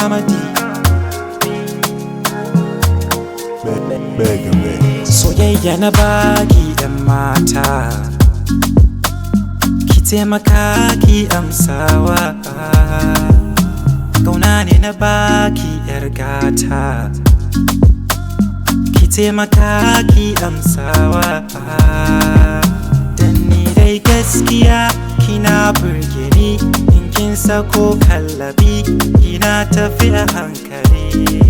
Amadi. Mega Mix. Soyayya na baki yan mata, ki taimaka ki amsawa. Kauna ne na baki yar gata, ki taimaka ki amsawa. Dan ni dai gaskiya kina burge ni, in kin sako kallabi kina tafi a hankali.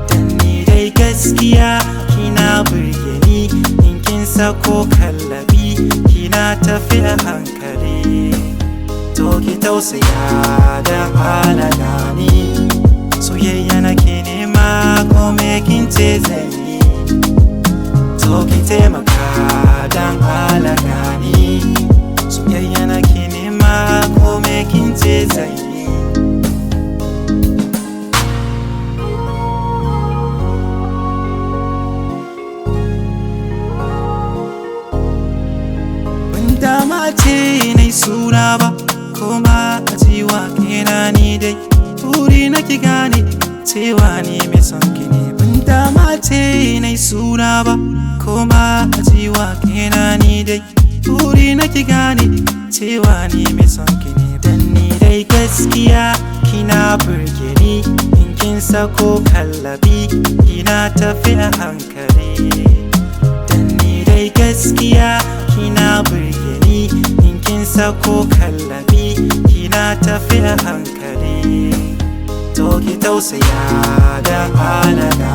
Dan ni dai gaskiya kina burge ni, in kin sako kallabi kina tafi a hankali. To ki tausaya da halala ni, soyayya nake nema ko me kin ce zan yi. To ki taimaka dan halala ni, soyayya nake nema ko me kin ce zan yi. Ban dama ce na suna ba, kuma a cewa kena ni dai buri na ki gane cewa ni mai son ki ne. Ban dama ce na suna ba, kuma a cewa kena ni dai buri na ki gane cewa ni mai son ki ne. Dan ni dai gaskiya kina burge ni, in kin sako kallabi kina tafi a hankali. Dan ni dai gaskiya kina burge ni, in kin sako kallabi kina tafi a hankali. To ki tausaya da halala